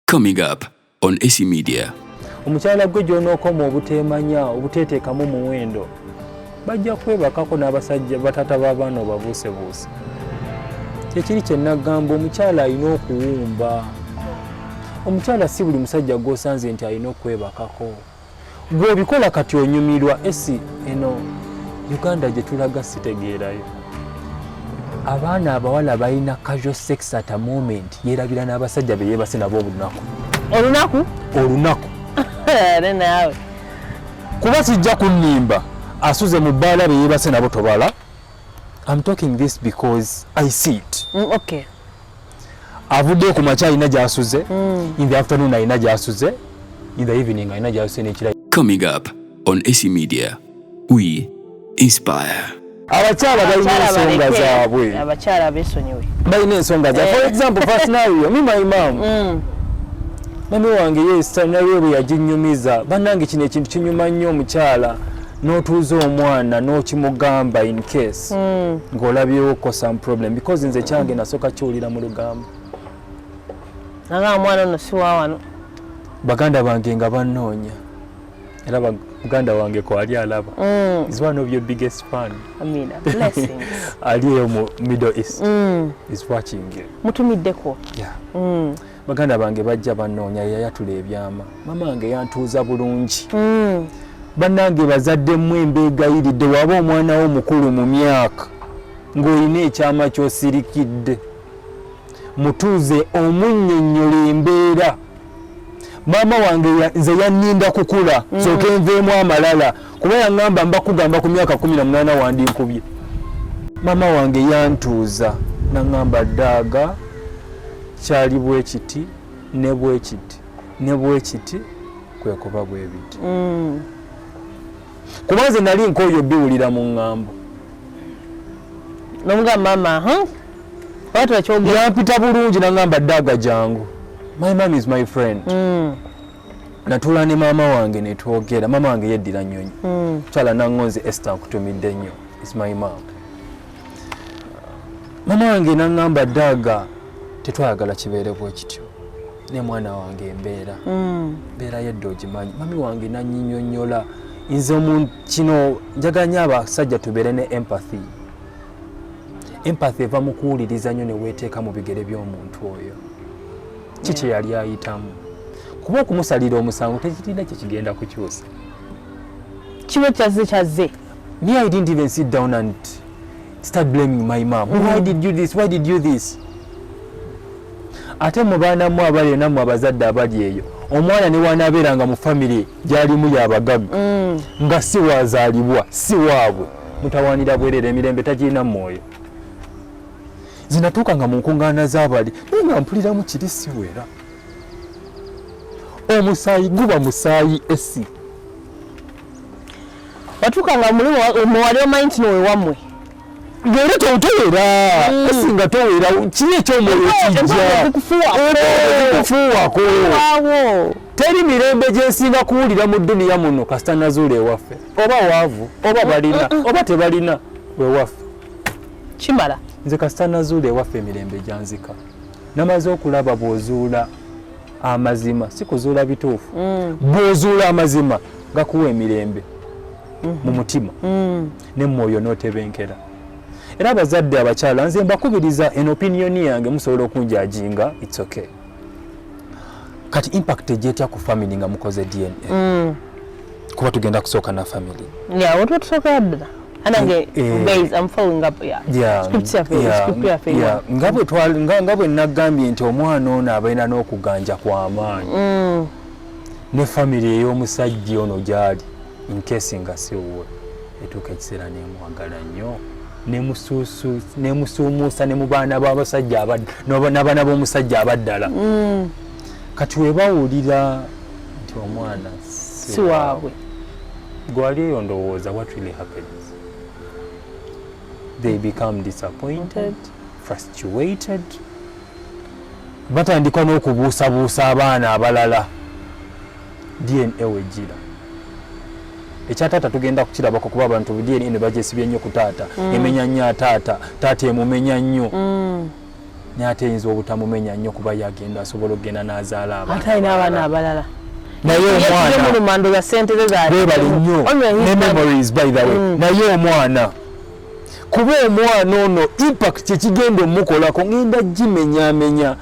Coming up on AC Media. Omukyala gwe gy'onookoma obuteemanya, obuteeteekamu muwendo, bajja kwebakako n'abasajja bataata b'abaana obabuusebuuse. Kyekiri kye nagamba, omukyala alina okuwumba. Omukyala si buli musajja gw'osanze nti alina okwebakako. Gw'obikola kati onyumirwa esi eno Uganda gye tulaga sitegeerayo. Abaana abawala balina casual sex at a moment, yeerabira n'abasajja be yeebase nabo olunaku. Olunaku? Olunaku. Ate naawe. Kuba kijja kunnimba, asuze mu bbaala be yeebase nabo tobala. I'm talking this because I see it. Avuddeyo ku makya alina gy'asuze, in the afternoon alina gy'asuze, in the evening alina gy'asuze n'ekira. Coming up on AC Media, we inspire. Abakyala balina Abakyala ensonga baleke, zaabwe. Abakyala beesonyiwe. Balina ensonga zaabwe. For example, first scenario, me, my mom. Mami wange ye scenario bwe yaginyumiza, bannange kino ekintu kinyuma nnyo omukyala n'otuuza omwana n'okimugamba in case ng'olabyewoko some problem, because nze kyange nasooka kiwulira mu lugambo. Nanga omwana ono si wa wano. Baganda bange nga bannoonya, era muganda wange kwali alaba is one of your biggest fan. Amina. Blessings. Ali eyo mu Middle East is watching you. Mutumiddeko. Yeah. Baganda bange bajja bannoonya, yayatula ebyama. Mama wange yantuuza bulungi. Bannange bazadde mmwe, mbeegayiridde, waba omwana wo mukulu mu myaka ng'olina ekyama ky'osirikidde, mutuuze omunnyonnyola embeera. Maama wange nze yanninda kukula sooke nveemu amalala, kuba yaŋŋamba mba kugamba ku myaka 18 wandinkubye. Maama wange yantuuza naŋŋamba, "Daaga, kyali bwe kiti ne bwe kiti ne bwe kiti, kwe kuba bwe biti," kuba nze nali nkooyo biwulira mu ŋŋambo. Nomugamba mama, huh? Oba tebakyogera. Yampita bulungi naŋŋamba, "Daaga, jangu." My mom is my friend. Natuula ne maama wange netwogera. Maama wange yeddira nnyonyi, kyala naŋŋonze Esther, nkutumidde nnyo, is my mom. Maama wange naŋŋamba, "Daaga, tetwayagala kibeere bwe kityo, ne mwana wange embeera mbeera yedda ogimanyi." Mami wange nanyinyonnyola. Nze omuntu kino njagala nnyo abasajja tubeere ne empathy. Empathy eva mu kuwuliriza nnyo ne weeteeka mu bigere by'omuntu oyo, ki kye yali ayitamu, kuba okumusalira omusango tekirina kye kigenda kukyusa. Kiba kyazze kyazze. Me, I didn't even sit down and start blaming my mom. "Why did you this? Why did you this?" Ate mu baana mu abali nammwe abazadde abali eyo, omwana ne wanaabeeranga mu famire gy'alimu y'abagagga nga si wazaalibwa, si waabwe, mutawaanira bwerere, emirembe tagirina mwoyo. Zinatuukanga mu nkuŋŋaana z'abali naye nga mpuliramu kiri siwera. Omusaayi guba musaayi esi. Watuukanga mulimu wali omanyi nti nowewammwe. Ng'era towera esi nga towera kiri ekyomwoyo kijja. Zikufuuwako. Zikufuuwako. Waawo. Teri mirembe gyensinga kuwulira mu dduniya muno kasita nazuula ewaffe, oba waavu oba balina oba tebalina, wewaffe. Kimala. Nze kasita nazuula ewaffe, emirembe gyanzika. Namaze okulaba bw'ozuula amazima, si kuzuula bituufu, bw'ozuula amazima gakuwa emirembe mu mutima ne mwoyo n'otebenkera. Era abazadde abakyala, nze mbakubiriza, en opinion yange, musobola okunjajinga, it's okay. Kati impact egyetya ku family nga mukoze DNA? Kuba tugenda kusooka na family. Yeah, what tusookera ddala anange. Guys, I'm following up, yeah. Script yaffe, script yaffe. Nga bwe nagambye nti omwana ono abeera n'okuganja kw'amaanyi ne family ey'omusajja ono gy'ali, in case nga si wuwe, etuuka ekiseera nemwagala nnyo, nemusuumuusa ne mu baana b'abasajja n'abaana b'omusajja abaddala. Kati we bawulira nti omwana si waabwe, gwali eyo ndowooza, what really happens? They become disappointed, frustrated, batandika n'okubuusabuusa abaana abalala. DNA wejjira ekyataata tugenda kukirabako, kuba abantu DNA ne bagyesibye nnyo ku taata. Emenya nnyo ataata, taata emumenya nnyo. Naye ate eyinza obutamumenya nnyo kuba yagenda asobola okugenda n'azaala abaana. Ate alina abaana abalala. Naye omwana Mulumando sente ze za Beebale nnyo ne memories, by the way. Naye omwana, kuba omwana ono impact kyekigenda omukolako ngenda gimenyamenya.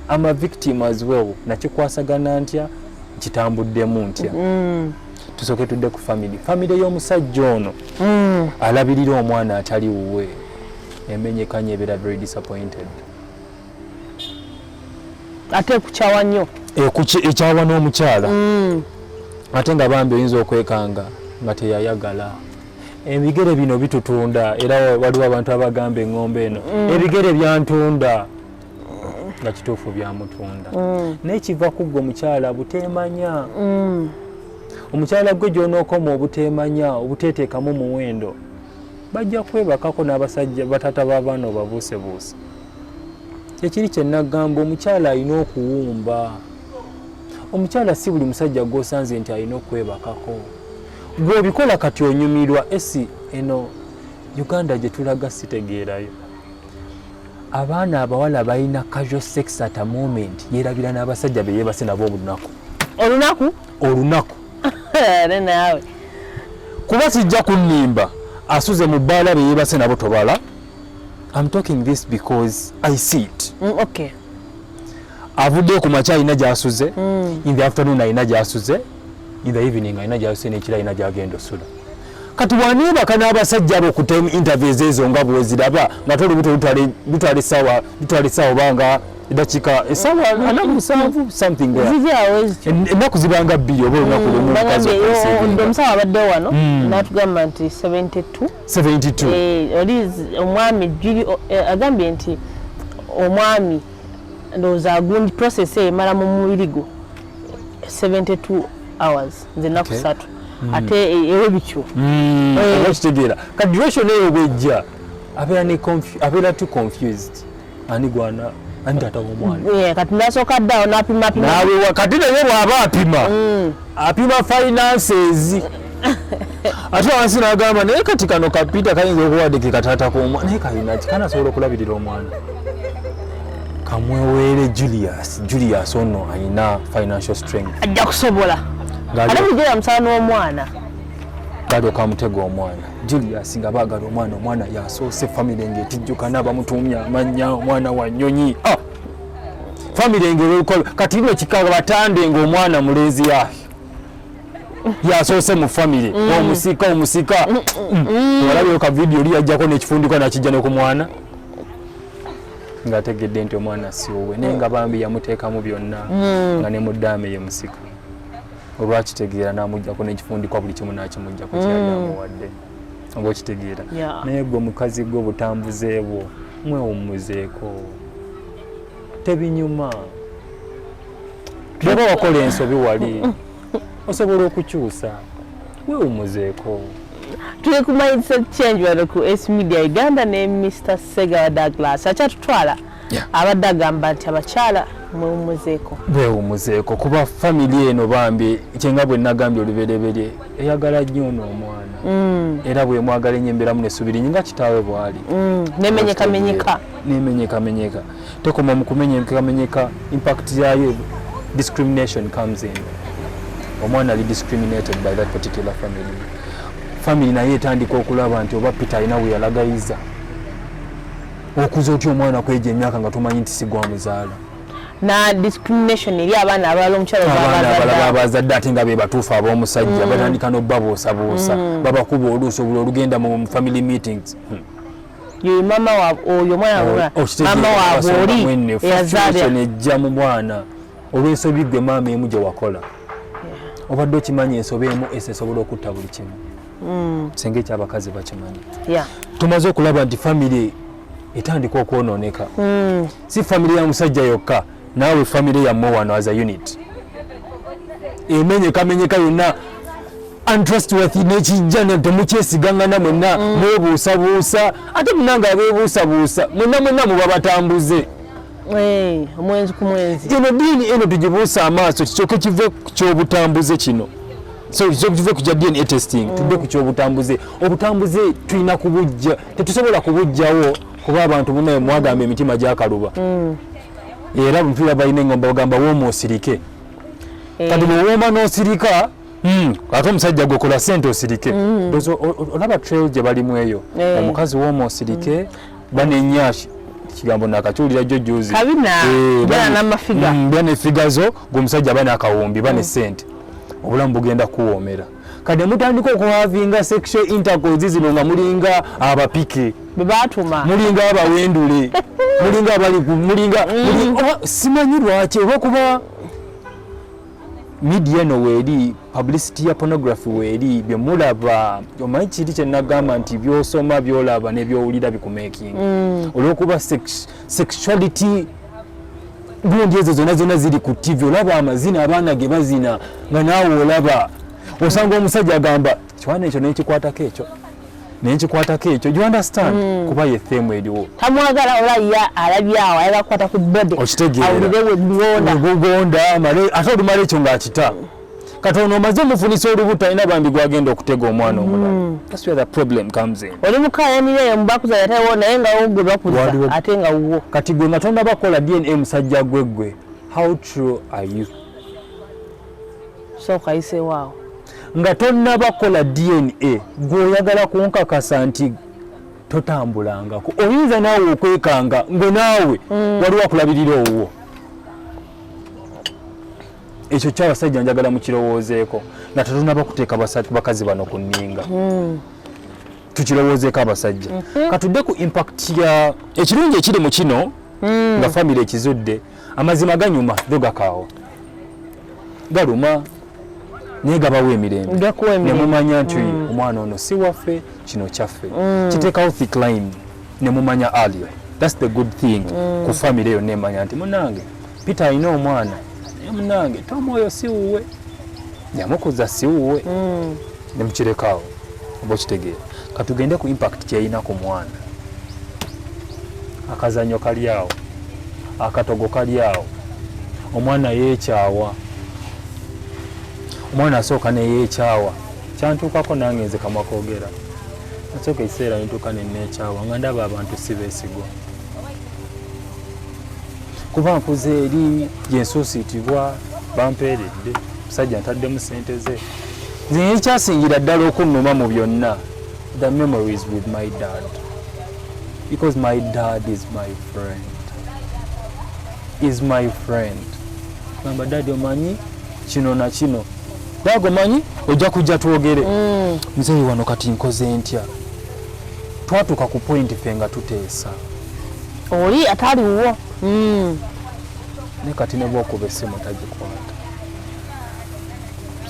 Am a victim as well. Nakikwasagana ntya? Nkitambuddemu ntya? Tusooke tudde ku family y'omusajja ono alabirira omwana atali wuwe. Emenyekanya, ebeera very disappointed. Ate ekukyawa nnyo. Ekyawa n'omukyala, ate nga bambi oyinza okwekanga nga teyayagala. Ebigere bino bitutunda, era waliwo abantu abagamba eŋŋombe eno, ebigere byantunda, nga kituufu byamutunda. Naye kiva ku ggwe omukyala buteemanya. Omukyala gwe gy'onookoma obuteemanya, obuteeteekamu muwendo, bajja kwebakako n'abasajja batata b'abaana obabuusebuuse. Kyekiri kye naggamba, omukyala alina okuwumba. Omukyala si buli musajja gw'osanze nti alina okwebakako. Gw'obikola kati onyumirwa esi eno Uganda gye tulaga sitegeerayo. Abaana abawala balina casual sex at a moment, yeerabira n'abasajja be yeebase nabo olunaku. Olunaku. Olunaku. Ate naawe. Kuba kijja kunnimba, asuze mu bbaala, be yeebase nabo tobala. I'm talking this because I see it. Avuddeyo ku makya alina gy'asuze, in the afternoon alina gy'asuze, in the evening alina gy'asuze, n'ekiro alina gy'agenda osula. Kati bw'aneebaka n'abasajja abo ku time intervals ezo nga bw'oziraba, nga te olubuto lutwala essaawa oba nga eddakiika essaawa 47 something there. Zizaawo ezityo. Ennaku zibanga 2 oba olunaku lumu omukazi Bagambye okureceivinga. Omusawo abadde wano n'atugamba nti 72. 72. Oli omwami Juli agambye nti omwami ndowooza agundi process eyo emala mu mubiri gwo 72 hours, nze ennaku 3, ate ewe bityo. Oba okitegeera, kati duration eyo bwejja abeera too confused, ani gwana, ani taata w'omwana? Kati nasooka ddawo n'apimapima. Naawe kati naye bw'aba apima, apima finances, ate wansi n'agamba, naye kati kano kapita kayinza okuwadde ke kataata k'omwana, naye kalina ki kanasobola okulabirira omwana? Kamweweere Julius. Julius ono alina financial strength. Ajja kusobola. Ate mujera musala n'omwana. Galyoka amutega omwana Julius, nga baagala omwana. Omwana yasoose, famire ng'etijjukana, bamutuumya amannya, omwana wa nnyonyi. Ah! Famire ng'erukolo kati lino kika batande ng'omwana mulenzi ya yasoose mu famire, omusika omusika. Olabyeyo ka vidiyo oli yajjako n'ekifundikwa nakijja ne ku mwana ng'ategedde nti omwana si wuwe, naye nga bambi yamuteekamu byonna, nga ne mu ddaame ye musika. Olwakitegeera n'amuggyako n'ekifundikwa, buli kimu n'akimuggyako kyeyali amuwadde, oba okitegeera? Naye gwe mukazi gwe obutambuze bwo, mwewummuzeeko, tebinyuma. Bw'oba wakola ensobi wali osobola okukyusa, weewummuzeeko. Tuli ku Mindset Change wano ku S Media Uganda ne Mr Segawa Douglas akyatutwala. Abadde agamba nti abakyala mwewummuzeeko. Beewummuzeeko, kuba family eno bambi, kyenga bwe nagambye olubereberye, eyagala nnyo ono omwana, era bwemwagala ennyo embeeramu nessuubi lingi nga kitaawe bw'ali. Nemenyekamenyeka. Nemenyekamenyeka, tekoma mu kumenyekamenyeka, impact yayo discrimination comes in. Omwana ali discriminated by that particular family. Family naye etandika okulaba nti oba Peter alina we yalagayiza okuza otya omwana kwejo emyaka nga tomanyi nti si gwamuzaala. Na discrimination eri abaana abalala omukyala abaana abalala gw'abazadde. Abazadde ate nga be batuufu ab'omusajja batandika n'obabuusabuusa, babakuba oluusi obuli olugenda mu family meetings. Yoyo mama wa oyo omwana Okitegeera, mama waabwe abasonga oli mwenne, eyazaala. Frustration ejja mu mwana olw'ensobi gwe maama emu gye wakola. Obadde okimanyi ensobi emu ese esobola okutta buli kimu? Senga ekyabakazi bakimanyi. Tumaze okulaba nti famire etandika okwonooneka, si famire ya musajja yokka, naawe famire yammwe wano as a unit emenyekamenyeka yonna, untrustworthy nekijja temukyesigangana mwenna, mwebuusabuusa, ate munange abeebuusabuusa mwenna mwenna muba batambuze. Omwenzi ku mwenzi. Eno diini eno tugibuusa amaaso, kisooke kive ku kyobutambuze kino. So kisooke kive ku kya DNA testing, tudde ku kyobutambuze. Obutambuze tulina kubujja, tetusobola kubujjawo. Kuba abantu munaye mwagamba emitima gyakaluba. Era mpira balina engomba bagamba wooma osirike. Kati bwewooma n'osirika, ate omusajja gwe kola sente osirike. Ndowooza olaba trail gye balimu eyo. Omukazi wooma osirike, banenyashi kigambo nakakiwulira jjo juzi. Kabina, bana n'amafiga. Bana efiga zo, gwe omusajja bana akawumbi, bana sente. Obulamu bugenda kuwoomera. Kati mutandika okuhavinga sexual intercourse zino nga mulinga abapike. Bwe baatuma. Mulinga abawendule. Mulinga abali ku, mulinga, oba simanyi lwaki, oba kuba media eno weeri, publicity ya pornography weeri, bye mulaba, omanyi kiri kye nagamba nti by'osoma, by'olaba ne by'owulira bikumaking. Olw'okuba sexuality gundi ezo zonna zonna ziri ku TV, olaba amazina abaana ge bazina nga naawe olaba. Osanga omusajja agamba kiwana ekyo nekikwatako ekyo nenkikwatako ekyo, you understand? Kuba ye theme eriwo. Tamwagala ola ye alabye awo ayagala kukwata ku body. Okitegeera. Awulire we gugonda. Gugonda, ate olumala ekyo ng'akita. Kati ono omaze omufunisa olubuto, alina bambi gwagenda okutega omwana omulala. That's where the problem comes in. Oli mukayanira eyo mubakuza yatewo naye nga wo gwe bakuza ate nga wuwo. Kati gwe nga tonnaba kukola DNA, musajja gwe gwe, how true are you? Sooka ayiseewo awo. Nga tonnaba kukola DNA, gwe oyagala kunkakasa nti totambulangako. Oyinza naawe okwekanga ngwe naawe waliwo akulabirira owuwo. Ekyo kyabasajja njagala mukirowoozeeko nga tetunaba kuteeka bakazi bano ku nninga. Tukirowoozeeko abasajja. Katudde ku impact ya ekirungi ekiri mu kino nga famire ekizudde. Amazima ganyuma do gakaawa, galuma, naye gabawo emirembe. Gakuwa emirembe. Nemumanya nti omwana ono si waffe, kino kyaffe. Kiteekawo thick line nemumanya earlier. That's the good thing ku famire yonna, emanya nti munange Peter alina omwana, naye munange Tom oyo si wuwe, yamukuza si wuwe, nemukirekaawo. Oba okitegeera? Katugende ku impact kyerina ku mwana. Akazanyo kali awo, akatogo kali awo, omwana yeekyawa. Omwana asooka neyeekyawa. Kyantuukako nange nze kamwa koogera. Nasooka ekiseera nentuuka neneekyawa nga ndaba abantu si beesigwa, kuba nkuze eri gyensuusiitibwa, bampeeredde musajja, ntaddemu sente ze. Nze ekyasingira ddala okunnuma mu byonna, the memories with my dad, because my dad is my friend, is my friend. Gamba, "Daddy, omanyi kino na kino." Daago, omanyi ojja kujja twogere. Nzeyi wano kati nkoze ntya? Twatuuka ku point ffe nga tuteesa. Oli ataliwo. Naye kati ne bwokuba essimu tagikwata.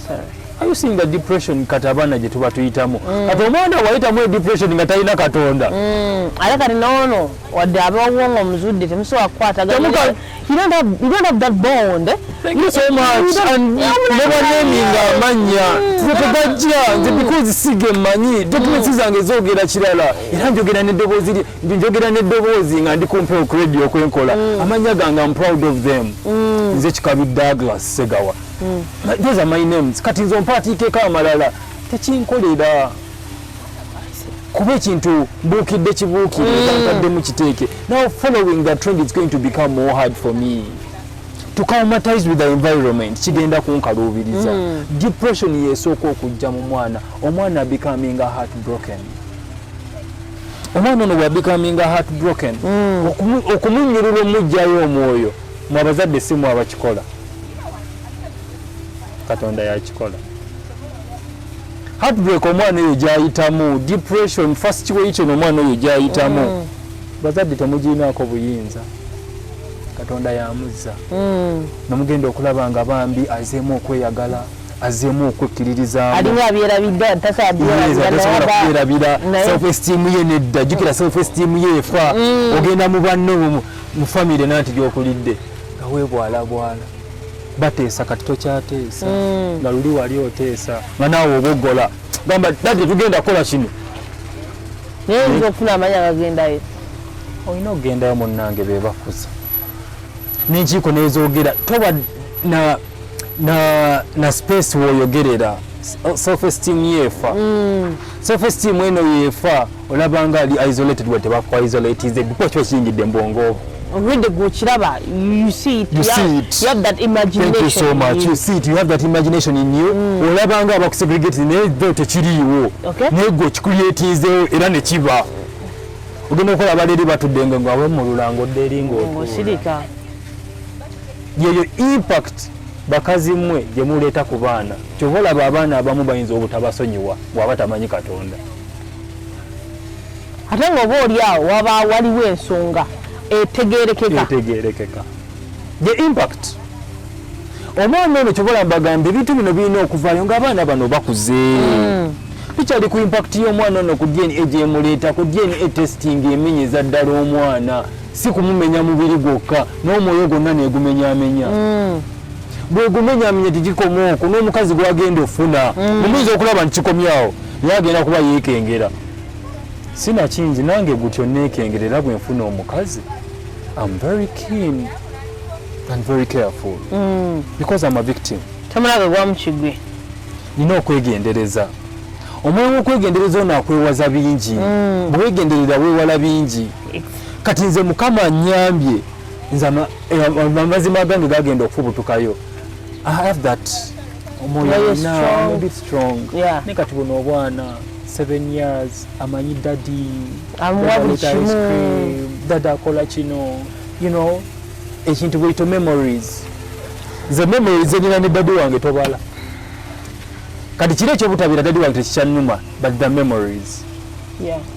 Sorry. Are you seeing the depression kati abaana gye tuba tuyitamu? Kati omwana wayitamu depression nga talina Katonda. Ate kati noono wadde abawo nga omuzudde temusobola kukwatagana. You don't have that bond. Thank you so much. And ne baneminga amannya tegajja nze because sige mmanyi documents zange zoogera kirala, era njogera n'eddoboozi njogera n'eddoboozi nga ndi kumpewo ku radio okwenkola amannya gange. I'm proud of them. Nze Kikabi Douglas Segawa. Those are my names. Kati nze ompaatiikeko amalala tekinkolera, kuba ekintu mbuukidde kibuukire, ntaddemu kiteeke. Now following the trend is going to become more hard for me to traumatize with the environment. Kigenda kunkaluubiriza. Depression yesooka okujja mu mwana. Omwana becoming a heart broken. Omwana ono bwa becoming a heart broken, okumunyulula omugjayo omwoyo, mwe abazadde si mwe abakikola, Katonda yakikola. Heartbreak omwana oyo gyayitamu, depression, first situation omwana oyo gyayitamu, bazadde temugirinaako buyinza, Katonda yamuzza. Nomugenda okulaba nga bambi azeemu okweyagala, azeemu okwekkiririzaamu. Alinga abyerabidde, Yes, tasobola kubyerabira. Naye- Self esteem ye nedda, jjukira self esteem ye efa. Ogenda mu banno mu famire nanti gyokulidde nga weebwalabwala, bateesa, kati tokyateesa nga luli wali oteesa, nga naawe oboggola gamba, "Daddy, tugenda kukola kino." Naye oyinza okufuna amanyi agagendayo. Olina okugendayo munnange, be bakuza n'enkiiko nezoogera, toba na space woyogerera. Self esteem yeefa. Self esteem eno yeefa, olaba nga ali isolated, wadde baku-isolatize because kiba kiyingidde mu bwongo. Already gwokiraba, you see it. You see it. You have that imagination. Thank you so much. In You see it, you have that imagination in you. Olaba nga abakusegregate, naye though tekiriiwo. Naye gwe okicreatinzeewo era ne kiba. Ogenda okukola abaleri batudde nga abamulula ng'odda eri ng'otuula. Ng'osirika. Yeyo impact bakazi mmwe gye muleeta ku baana. Kyova olaba abaana abamu bayinza obutabasonyiwa bw'aba tamanyi Katonda. Ate ng'oba oli awo waba waliwo ensonga etegeerekeka. Etegeerekeka. The impact. Omwana ono, kyova olaba mbagamba ebintu bino birina okuvaayo ng'abaana bano bakuze. Tukyali ku impact y'omwana ono ku DNA gyemuleeta, ku DNA testing emenyeza ddala omwana, si kumumenya mubiri gwokka, n'omwoyo gwonna negumenyamenya. Bwegumenyamenya tegikoma okwo, n'omukazi gwagenda ofuna mumuyinza okulaba nti kikomyawo, naye agenda kuba yeekengera. Sinakingi nange gutyo neekengera, era bwe nfuna omukazi I'm very keen and very careful because I'm a victim. Tomulaga gwa mukigwe. Nina okwegendereza. Omwoyo w'okwegendereza ono akwewaza bingi. Bwewegenderera weewala bingi. Kati nze Mukama anyambye, nze amazima gange gagenda okufubutukayo. I have that omwoyo. You're nina, strong. I'm a bit strong. Ne kati buno obwana 7 years amanyi daddy Amuwa buli aleeta ice kimu. cream, daddy akola kino, ekintu bweyito memories. Nze memories zenyina ne daddy wange tobala. Kati kiri ekyobutabira daddy wange tekikyannuma, but the memories.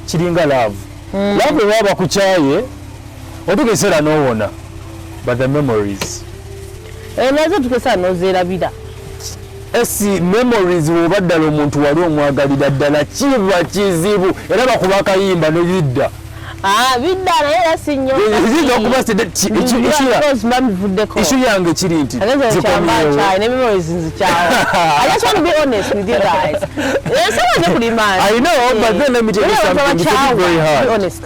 Kiringa love. Love eba bakukyaye otuuka ekiseera n'owona, but the memories. Nazo tukesa nozeerabira. Esi memories, bw'oba ddala omuntu wali omwagalira ddala, kiba kizibu, era bakuba akayimba nebidda. Ah, bidda, naye era si nnyo. Ziyinza okuba Because mba bivuddeko. Issue yange kiri nti Ate nze kyamba zikomyewo. nkyaye ne memories nzikyawa. I just want to be honest with you guys. Sawa nze kulima. I know, but then let me tell you something, it's a bit very hard. Be honest.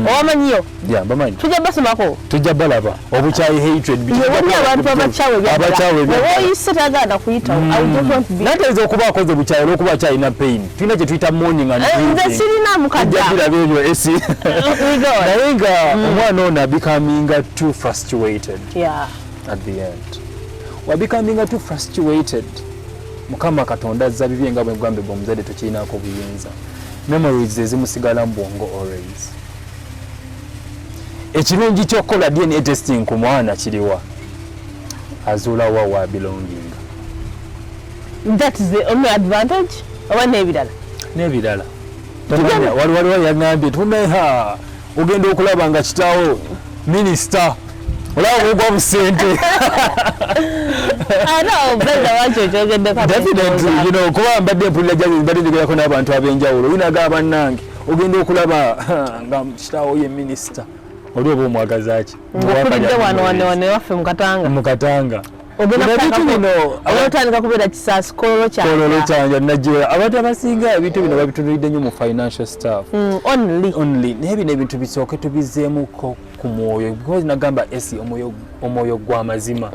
Owamanyiyo? Yeah, bamanyi. Tujja basomako. Tujja balaba obukyayi, hatred. Wali abantu abakyawe. Abakyawe ebyadala. Oyise tagana kuyitawo. I just want to be Natayinza okuba akoze bukyayi olwokuba akyalina pain. Tulina kye tuyita mourning and Nze grieving. sirina mukadda. Tujja biraba ebyo, esi. We go. Naye nga omwana ono abecominga too frustrated. At the end wabecominga too frustrated. Mukama Katonda azza bibye, nga bwe gambye gwe omuzadde tokirinako buyinza. Memories ezimusigala mu bwongo always. Ekirungi ky'okukola DNA testing ku mwana kiriwa? Azuula wa wa belonging. That is the only advantage, oba n'ebirala? N'ebirala. Tomanya, waliwo yaŋŋambye tumeha ogenda okulaba nga kitaawo minisita, olaba bwogwa busente. Ate awo brother, wakyo okyogeddeko. Definitely, kuba mbadde mpulira jazi, mbadde njogerako n'abantu ab'enjawulo, oyinaga bannange ogenda okulaba nga kitaawo ye minisita, oli oba omwagaza ki? Ngaokulidde wano wano wano ewaffe mu Katanga. Mu Katanga. Ogenda Bino ebintu bino otandika kubeera Kisaasi, Kololo. Kololo. Kyanja. Kyanja najjera. Abantu abasinga ebintu bino babitunulidde nnyo mu financial stuff Only. Only. Naye bino ebintu bisooke tubizeemuko ku mwoyo, because nagamba esi omwoyo gw'amazima,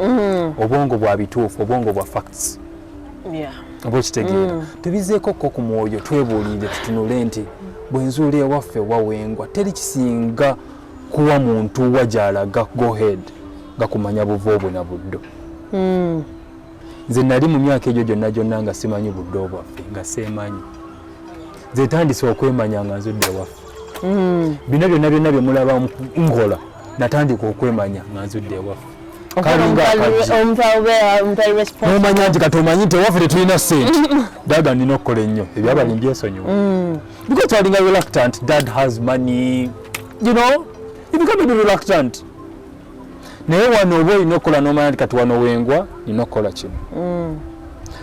obwongo bwa bituufu, obwongo bwa facts. Oba okitegeera? Tubizeeko ko ku mwoyo, twebuulire, tutunule nti bwenzuula ewaffe wawengwa, teri kisinga kuwa muntu wa gy'alaga go ahead nga kumanya buvo bwe na buddo. Nze nali mu myaka egyo gyonna gyonna nga simanyi buddo bwaffe, nga seemanyi. Nze ntandise okwemanya nga nzudde ewaffe. Bino byonna byonna bye mulaba nkola, natandika okwemanya nga nzudde ewaffe. Kalinga akaggi. Omuntu abeera omuntu ali responsible. Nomanya nti kati omanyi nti ewaffe tetulina sente, dada nina okukola ennyo, ebyabali mbyesonyiwa because twalinga reluctant. Dad has money, you become a bit reluctant, naye wano oba olina okukola nomanya nti kati wano wengwa nina okukola kino.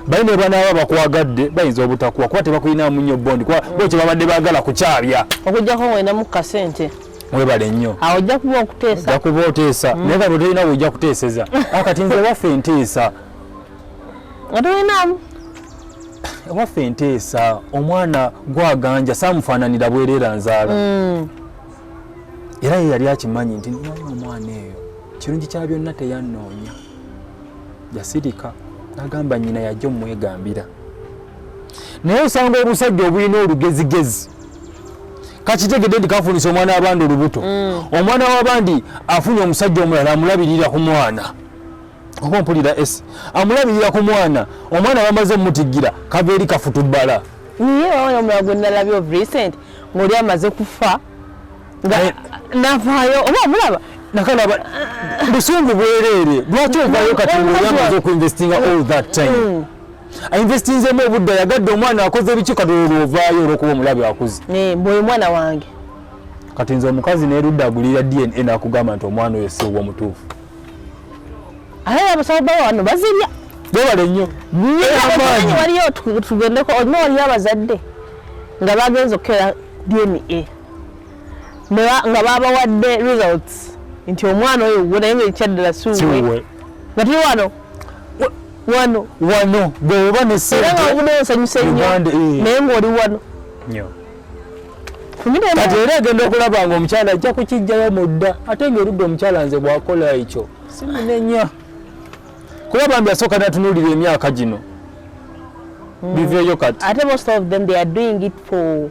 Bali ne banaaba bakwagadde bayinza obutakuwa kuba tebakulinamu nnyo bond, kuba bo kye babadde baagala kukyabya. Okujjako ng'olinamu kasente. Webale nnyo. Awo ojja kuba okuteesa. Ojja kuba oteesa, naye kati otolina wejja kuteeseza. Ah, kati nze ewaffe nteesa. Nga tolinaamu. Ewaffe nteesa, omwana gwaganja saamufaananira bwereera nzaala, era ye yali akimanyi nti ninayo omwana eyo. Kirungi kya byonna teyannoonya, yasirika nagamba nyina yajja omwegambira. Naye osanga obusajja obulina olugezigezi kakitegedde nti kafunisa omwana w'abandi olubuto. Omwana w'abandi afunye omusajja omulala amulabirira ku mwana, oba mpulira esi amulabirira ku mwana, omwana bamaze omutigira kava eri kafutubbala. Niye wawona omulala gwe nalabye of recent ng'oli amaze kufa nga navaayo, oba omulaba? Nakalaba, busungu bwereere. Lwaki ovaayo kati ngaoli amaze okuinvestinga all that time? Ainvestinzemu obudde, ayagadde omwana, akoze biki, kati olwo ovaayo olwokuba omulabi akuze. Bwoyo mwana wange. Kati nze omukazi nerudda agulira DNA nakugamba nti omwana oyo si omutuufu. Ate abasawo bawa wano bazirya. Webale nnyo. Omanyi waliyo, tugendeko, olina waliyo abazadde nga bagenza okukebera DNA nga babawadde results nti omwana oyo wuwe, naye nga ekyaddala si wuwe. Siwuwe. Nga tuli wano wano. Wano bweoba ne era nga sente obudde osanyuse nnyo. Uganda, eh. Naye ng'oli wano. Nnyo. Fumita. Kati era agenda okulaba nga omukyala ajja kukijjayo mudda, ate ngaerudda omukyala nze bwakola ekyo simunenya, kuba bambi asooka natunuulira emyaka gino biveeyo kati. Ate most of them, they are doing it for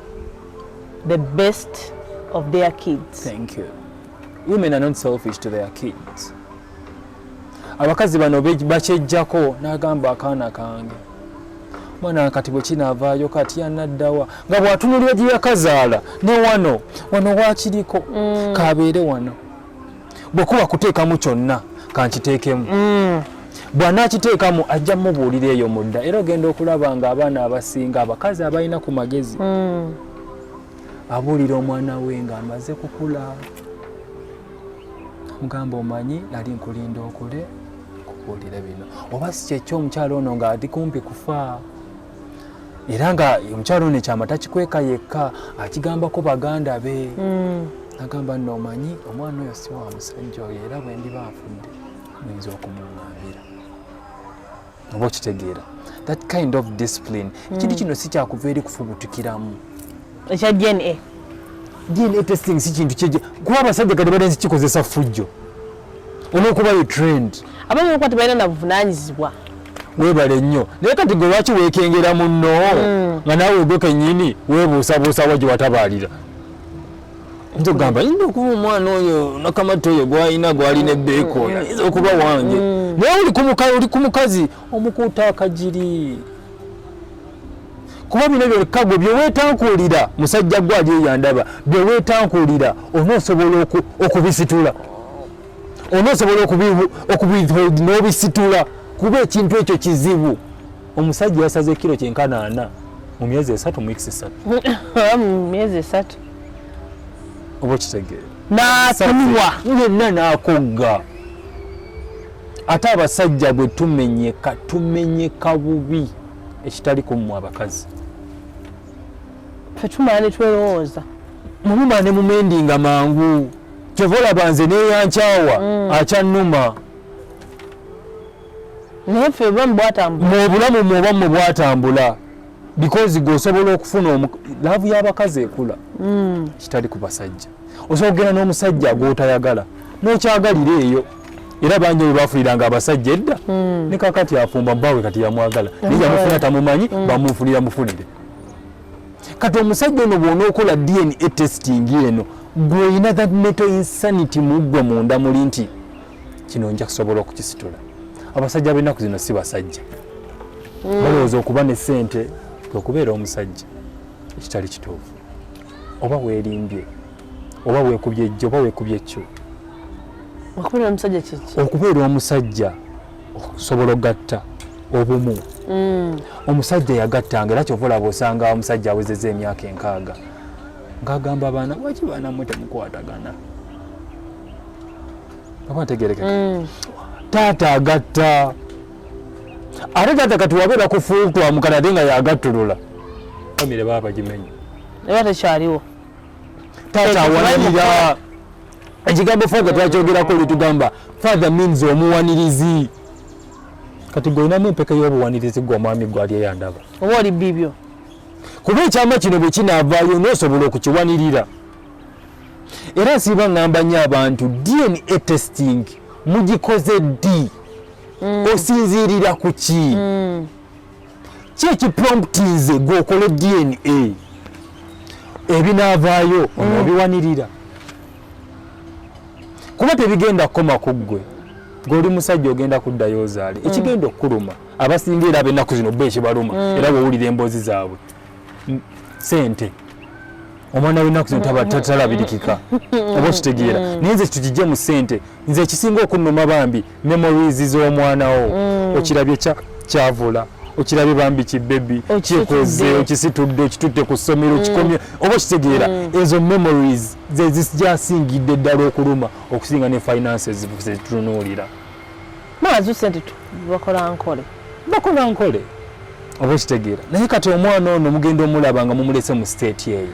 the best of their kids. Thank you. Women are not selfish to their kids. Abakazi bano bakyejjako n'agamba akaana kange, mwana kati bwe kinaavaayo kati yanaddawa nga bw'atunulira gye yakazaala ne wano wano waakiriko kabeere wano. Bwe kuba kuteekamu kyonna kankiteekemu, bw'anaakiteekamu ajja mubuulira eyo mudda. Era ogenda okulaba nga abaana abasinga, abakazi abalina ku magezi, abuulira omwana we ng'amaze kukula, mugamba, "Omanyi nali nkulinda okule kubuulira bino." Oba si kyekyo, omukyalo ono ng'ali kumpi kufa, era nga omukyalo ono ekyama takikweka yekka, akigambako baganda be. Agamba nno, "Omanyi omwana oyo si wa musajja oyo, era bwe ndiba nfudde muyinza okumuŋŋambira." Oba okitegeera that kind of discipline? Ekintu kino si kyakuva eri kufubutukiramu. Ekya DNA. DNA testing si kintu kyeje, kuba abasajja kati balenzi kikozesa ffujjo olwokuba ye trend. Abamu okuba tebalina na buvunaanyizibwa. Weebale nnyo. Naye kati gwe lwaki weekengera munno nga naawe gwe kennyini weebuusabuusa wa gye watabaalira? Nza okugamba ayinza okuba omwana oyo nakamatta oyo gwalina gwalina ebbeeko oyo ayinza okuba wange, naye oli ku mukazi omukuuta akagiri, kuba bino byokka gwe byeweetankuulira. Musajja gwe ali eyandaba, byeweetankuulira onoosobola okubisitula, onoosobola n'obisitula, kuba ekintu ekyo kizibu. Omusajja yasaze kiro kyenkana 40 mu myezi 3, mu wiikisi 3. Mu myezi 3. Oba okitegeera? N'atuwa. Yenna n'akogga. Ate abasajja bwe tumenyeka, tumenyeka bubi ekitali kummwe abakazi. Ffe tumala ne twerowooza. Mumumala ne mumendinga mangu. Kyova olaba nze neyankyawa akyannuma. Naye ffe obulamu bwatambula. Mu obulamu mwe oba mmwe bwatambula, because gwe osobola okufuna love y'abakazi ekula kitali ku basajja. Osobola okugenda n'omusajja gw'otayagala n'okyagalira eyo, era bangi bwe bafuniranga abasajja edda, ne kakati afumba bbaawe kati yamwagala, naye yamufuna tamumanyi, bamufunira mufunire. Kati omusajja ono bw'onookola DNA testing eno, gw'olina that mental insanity muggwe munda muli nti kino nja kusobola okukisitula. Abasajja b'ennaku zino si basajja, balowooza okuba ne ssente okubeera omusajja, ekitali kituufu. Oba weerimbye, oba weekubye ejjo, oba weekubye ekyo. Okubeera omusajja kiki? Okubeera omusajja okusobola okugatta obumu. Omusajja yagattanga, era kyova olaba osanga omusajja awezezza emyaka 60 ng'agamba abaana, "Lwaki baana mmwe temukwatagana?" Oba ntegerekeka? Taata agatta, ate taata kati wabeera kufuutwamukana ate nga yagattulula, famire baba bagimenye. Eba tekyaliwo. Taata awanirira. Ekigambo father twakyogerako, litugamba father means omuwanirizi. Kati gwe olinamu empeke y'obuwanirizi, gwe omwami gwali eyandaba? Oba oli bibyo. Kuba ekyama kino bwe kinaavaayo n'osobola okukiwanirira. Era nsiiba ŋŋamba nnyo abantu, DNA testing mugikoze ddi? Osinziirira ku ki? Ki ekipromptinze gwe okole DNA? Ebinaavaayo onoobiwanirira, kuba tebigenda kukoma ku ggwe. Gweoli musajja, ogenda kuddayo ozaale. Ekigenda okukuluma, abasinga era ab'ennaku zino bo ekibaluma, era bwowulira emboozi zaabwe, sente, omwana w'ennaku zino talabirikika, oba okitegeera? Naye nze tukijje mu sente. Nze ekisinga okunnuma, bambi, memories z'omwana wo. Okirabye kyavula, okirabye bambi kibebi kyekoze, okisitudde, okitutte ku ssomero, kikomye, oba okitegeera? Ezo memories ze zijasingidde ddala okuluma okusinga ne finances zetutunuulira. Mazu sente bakola nkole. Bakola nkole, oba okitegeera? Naye kati omwana ono mugenda omulaba nga mumulese mu state eyo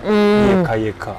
yekka yekka.